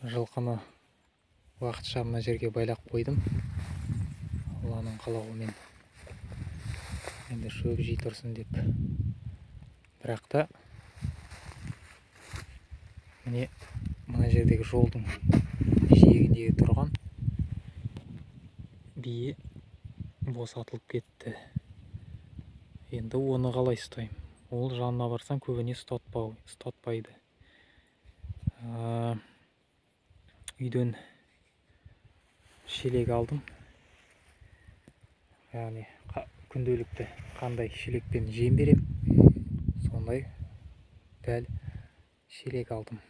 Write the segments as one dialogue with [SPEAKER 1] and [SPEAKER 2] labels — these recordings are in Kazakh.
[SPEAKER 1] Жылқыны уақытша мына жерге байлап қойдым. Алланың қалауымен енді шөп жей тұрсын деп. Бірақ та міне мына жердегі жолдың жиегіндегі тұрған бие босатылып кетті. Енді оны қалай ұстаймын? Ол жанына барсаң көбіне ұстатпайды. Үйден шелек алдым. Яғни күнделікті қандай шелекпен жем берем, сондай дәл шелек алдым.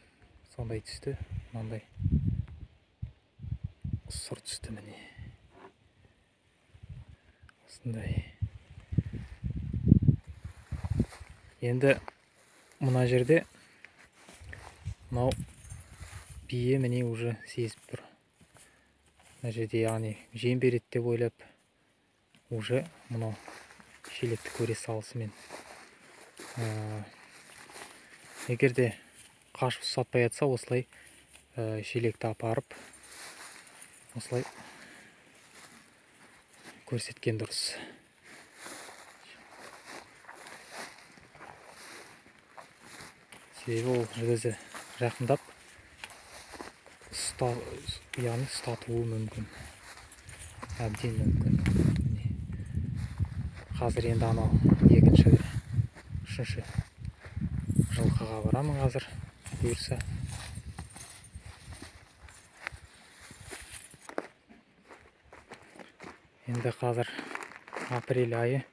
[SPEAKER 1] Сондай түсті, мынандай сұр түсті міне. Осындай. Енді мына жерде мынау бие міне уже сезіп тұр. Мына жерде яғни жем береді деп ойлап уже мынау шелекті көре салысымен. Егер де қашып ұстатпай жатса, осылай шелекті апарып осылай көрсеткен дұрыс. Себебі ол өзі жақындап яғни ұстатуы мүмкін, әбден мүмкін. Қазір енді анау екінші, үшінші жылқыға барамын қазір, бұйырса. Енді қазір апрель айы,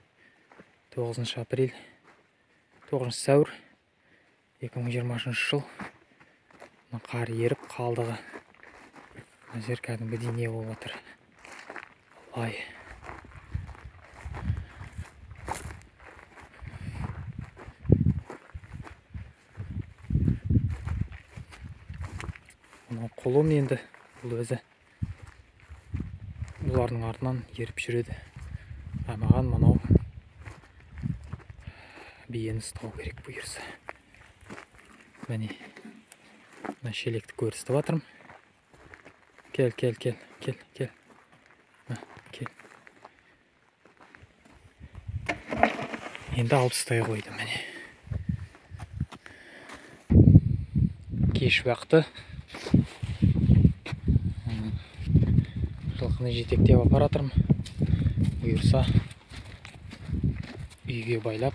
[SPEAKER 1] 9 апрель, 9 сәуір 2023 жыл. Қар еріп қалдығы. Мына жер кәдімгідей не болып жатыр. Лай. Мынау құлын енді, бұл өзі бұлардың артынан еріп жүреді. А маған мынау биені ұстау керек бұйырса. Міне мына шелекті көрсетіп жатырмын. Кел, кел, кел, кел, кел. Кел. Енді алып ұстай қойдым міне. Кеш уақыты. Жылқыны жетектеп апара жатырмын. Бұйырса үйге байлап,